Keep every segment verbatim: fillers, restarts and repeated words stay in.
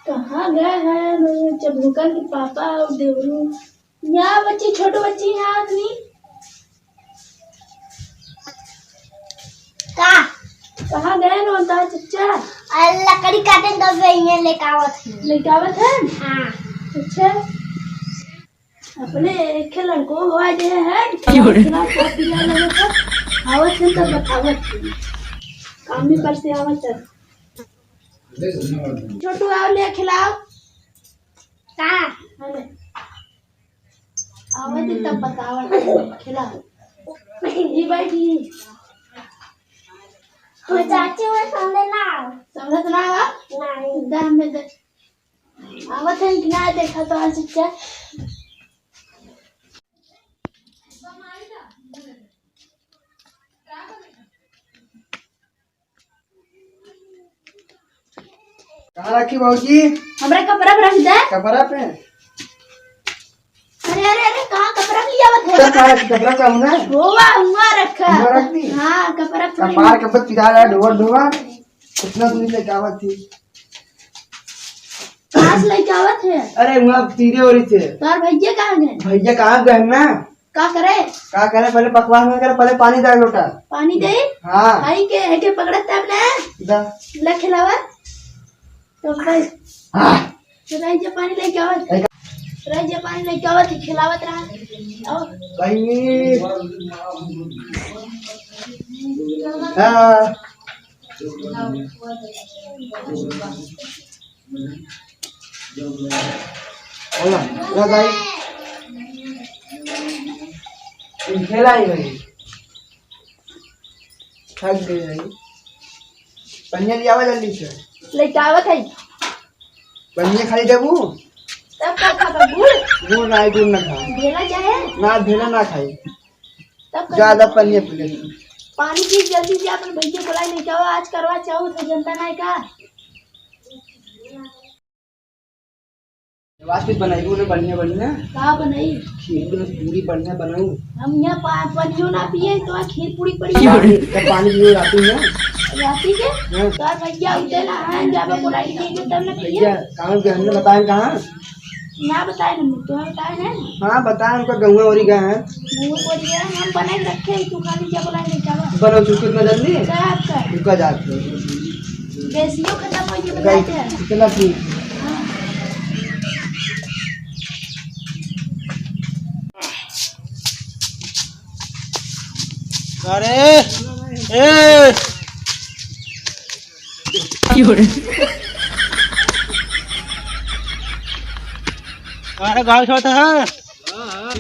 कहाँ गए हैं चबुकन के पापा और देवरू? यहाँ बच्ची, छोटू बच्ची, यहाँ आदमी। का? कहाँ गए नोता चच्चा? अरे, लकड़ी काटे तो वे ये लेके आवत है। लेके आवत है? हाँ। अच्छा। अपने एक लड़को हुआ जे है, क्यों रे? इतना कॉपी आ लगा था। आवत है तब बतावत है। काम भी पर से आवत है। छोटू आओ ले खिलाओ। का? अरे। आवत है तब बतावत है। खिलाओ। ई बैठी। वो चाची वो समझे ना। समझत ना हो? नहीं। दे हमें दे। आवत है कि ना देखा तो आज क्या? कहाँ रखी बाबूजी? हमरा कपड़ा पे रख दे। कपड़ा पे? अरे, अरे, अरे, कहाँ कपड़ा पे लियावत है? तो कहाँ रखी? कपड़ा पे हूँ ना। होवा, हुआ रखा। हुआ रख दी? हाँ, कपड़ा पे। कपार के ऊपर पिराला, ढोवा, ढोवा। कितना दूर लेके आवत थी? कहाँ से लेके आवत है? अरे, वहाँ तीरे ओरी थे। तोर भैया कहाँ गए? भैया कहाँ गए ना? का करे? का करे? पहले पकवान में करे, पहले पानी दे लोटा। पानी दे? हाँ। आई के, एके पकड़त तब ना? दा। ले खिलावा। तो भाई। हाँ। तो रह जा पानी लेके आवत। एक। रह जा पानी लेके आवत, खिलावत रहा। आओ। भाई। हाँ। होला, ला भाई। तुम खेला ही भाई। थक गए भाई। पनिया ले आवा जल्दी से। लेके आवत है। पनिया खाली देबू? तब का खाबा? गुड़? गुड़ ना, गुड़ ना खा। भेला चाहे? ना, भेला ना खाई। तब कर ज्यादा दे। पानी पी ले। पानी पी जल्दी से, अपन भैया बुलाई लेके आओ, आज करवा चौथ है, जनता नहीं का? आज कुछ बनाई ने बढ़िया बढ़िया। का बनाई? खीर पूरी बढ़िया बनाऊ। हम यहाँ पा-, पानियो ना पिए तो खीर पूरी पड़ी है। तो पानी पिए राती में। राती के? हाँ। तो भैया उठे ना है, जब बुलाई लेके तब ना पिए। भैया, कहाँ गए हमने बताए कहाँ? ना बताए ना, तुम्हें बताए ना। हाँ, बताए, उनका गहुआ ओरी गए हैं। गहुआ ओरी गए हैं, हम बना के रखे हैं, तू खाली क्या बुलाए नहीं, चावल। बनो तू कितना जल्दी? चाय आपका। रुका जाते हैं। गैसियो खत्म हो गई, गई, बताते हैं। कितना ठीक। हाँ। अरे, ए। अरे गाँव छोटा है। हाँ, हाँ।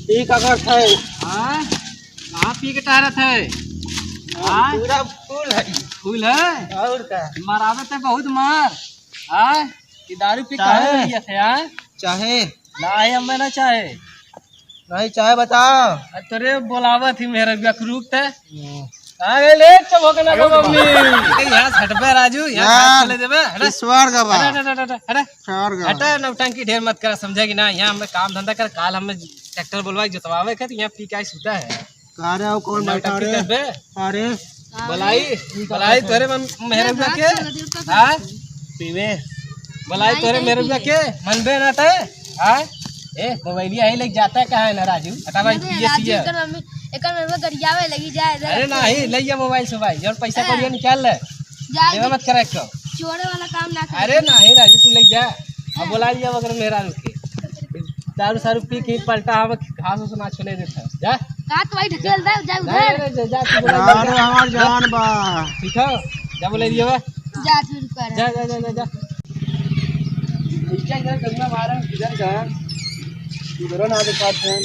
ये का करत है? हाँ? कहाँ पी के टहरत है? हाँ, हाँ? पूरा full है। Full है? और का? मरावे ते बहुत मार। हाँ? कि दारू पी चाहे। काहे लगिया थे, हाँ? चाहे। ना है, हमें ना चाहे। नहीं चाहे, बताओ। अरे तोरे बोलावत ही मेरे बिया के रूप ते। हम्म। कहाँ गए ले चबोकना का मम्मी? यहाँ हटबे राजू, यहाँ यार, हाथ चले देबे, हटा। ईश्वर का बा। हटा, हटा, हटा, हटा, हटा। ईश्वर का बा। हटा, नौटंकी ढेर मत करा, समझे कि ना? यहाँ हमें काम धंधा कर, काल हमें tractor बोलवा के जोतवावे के, तो यहाँ पी के आई सुता है। का रे, वो कौन बैठा नौटंकी रे? करबे? अरे। बोलाई, बोलाई तोरे मन मेहरबिया के? हाँ? पीवे। बोलाई तोरे मेहरबिया के? मनबे ना ते? हाँ? ए, मोबाइलिया ही लेके जाता है, कहाँ है ना राजू? हटा भाई, अरे ये राजू, सीए। एकर मम्मी, एकर मम्मी गरियावे लगी जाए, इधर अरे रखे। नहीं, ले ये मोबाइल से भाई, और पैसा हाँ। कौड़िया निकाल ले। जा, एमे मत करे को। चोरे वाला काम ना करे। अरे नहीं राजू, तू ले जा। अब हाँ। बोला लिया मगर मेरा रुके। दारू सारू पी के पलटा हम घास उस ना छोले देता है। जा। का तो भाई ढकेल दे, जा नहीं, उधर। अरे जा, जा, तू बोला अरे जा। हमार जान बा। ठीक है? जा बोले दिया बा। जा, तू रुक कर। जा, जा, जा, जा, जा। क्या इधर गंदा मारा, किधर गया? उधर ना दिखाते हैं।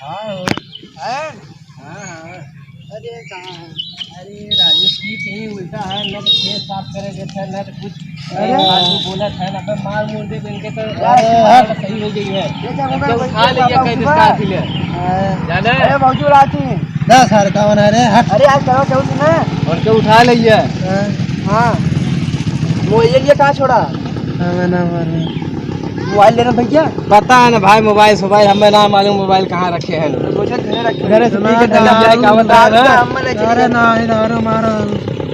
हाँ, हो। हैं? हाँ, हाँ। अरे, कहाँ है? अरे, राजू, की कहीं उल्टा है, न तो खेत साफ करे देता है, न तो कुछ अरे। फालतू बोलत है, न तो मार मूर दे इनके तो अरे, हट। सही हो गई है। ये क्या इनके बोला, उठा ले, ये पापा कहीं उठा। दिखा दिले। हाँ। जाने? अरे, भौजी उड़ाती। दस हजार का बना रहे, हट। अरे, आज करो, करो तूने। और क्या उठा ले ये? हाँ। हाँ। वो ये लिए कहाँ छोड़ा? हाँ, मैं ना मारूँ। मोबाइल लेना भैया? पता है ना भाई, मोबाइल सोबाइल हमें ना मालूम, मोबाइल कहाँ रखे हैं। तो सोचा घर रखे हैं। घर से पी के इतना ठंडा पिया के आवत रहा ना। अरे ना, इधर मारो।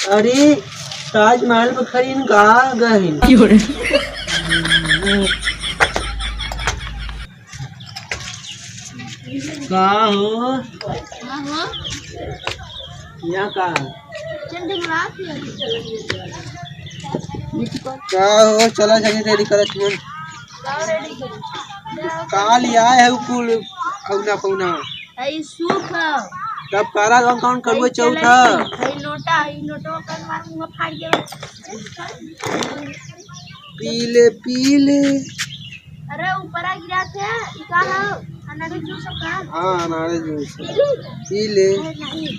अरे, ताजमहल पे खड़ी इन कहाँ गए? का हो? हाँ, हाँ। यहाँ का है? चल, जंगलात में। का हो, चला जल्दी ready करत हूँ। का ready करी? का लिया है उ कुल खौना पौना? है सूप है। तब करा कौन कौन करुआ चौथ है? है लोटा, है लोटो का मार मुंह फाड़ के। पी ले, पी ले। अरे, ऊपरा गिरा थे, ई का है? अनारे जूस का? हाँ, अनारे जूस। पी ले। पी ले। अरे, नहीं।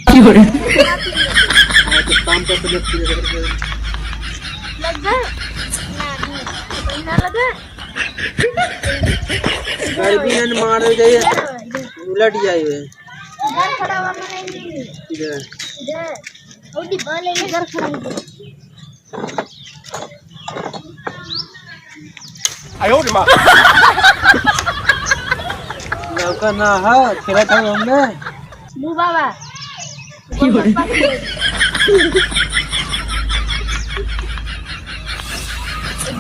हाँ, तो काम करते लोग पी ले, करते। लग गए? नहीं। ना लगे? गर्मी न मारे जाइए, उलट जाइए। इधर खड़ा हुआ मैं नहीं। इधर। इधर। और डिब्बा ले इधर खड़ा हो गया। आयो रे माँ। लौका ना है, खेला था हमने। मुँह बाबा।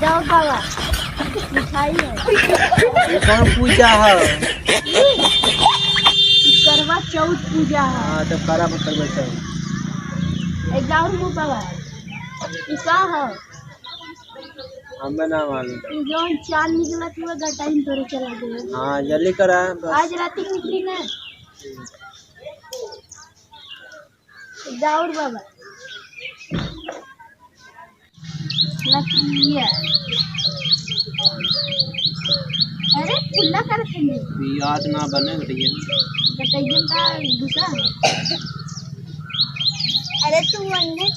जाओ बाबा, मिठाई है। ये कौन पूजा है? ई करवा चौथ पूजा है। हाँ, तो करा मत करवा चौथ। ए, जाओ मुँह बाबा। ई का है? हमें ना मालूम। ई जौन चांद निकला थी, वो गटाइन तोरे चला गया। हाँ, जल्दी करा, बस। आज रात ही निकली ना। जाओ रे बाबा। लकिया। अरे, खुला कर देंगे। याद ना बने, गटैया। गटैया का गुस्सा। अरे, तू वन्ने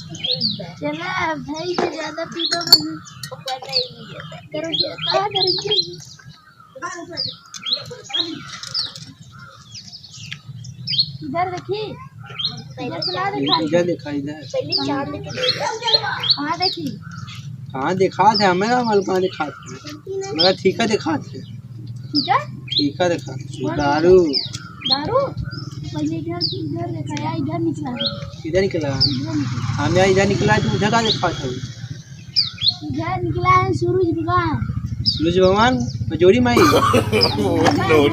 चला भाई, जो ज्यादा पीबा, वन्ने ऊपर नहीं लिया। करो, कहाँ करेंगे? इधर देखी, इधर से ना देखा। इधर देखा, इधर। पहले चांद के देखा। कहाँ देखी? कहाँ देखा थे? हमें ना मालूम कहाँ देखा थे। मेरा ठीका देखा थे। ठीका? ठीका देखा थे। कौन? दारू। दारू? पहले इधर से इधर देखा, या इधर निकला है। इधर निकला? इधर निकला। हम यहाँ इधर निकला, तो उधर का देखा था? इधर निकला है सूरज भगवान। सूरज भगवान, जोड़ी माई। No,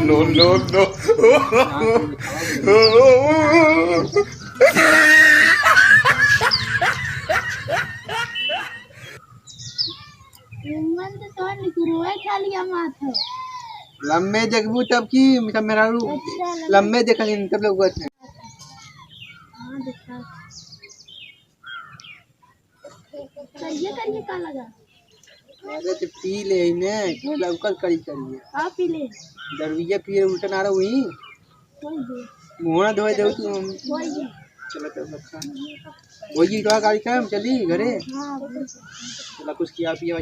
no, no, no। मन तो तोर निकुरवा खा लिया माथा। लम्बे देखबू तब की, मतलब मेरा रू-, अच्छा, लम्बे। लम्बे देखा नहीं, तब लोग कहते हैं। हाँ, देखा। तो ये करिए का लगा? अरे तो पी ले ही ने, लौकर करी करिए। हाँ, पी ले। दरुइया पिए उल्टा ना रहो ही। कोई भी। मुँह ना धोए देऊ तू हम। कोई भी। चलो तब रखा। वही तो कार्यक्रम चली घरे। हाँ, वही। चला कुछ किया पिया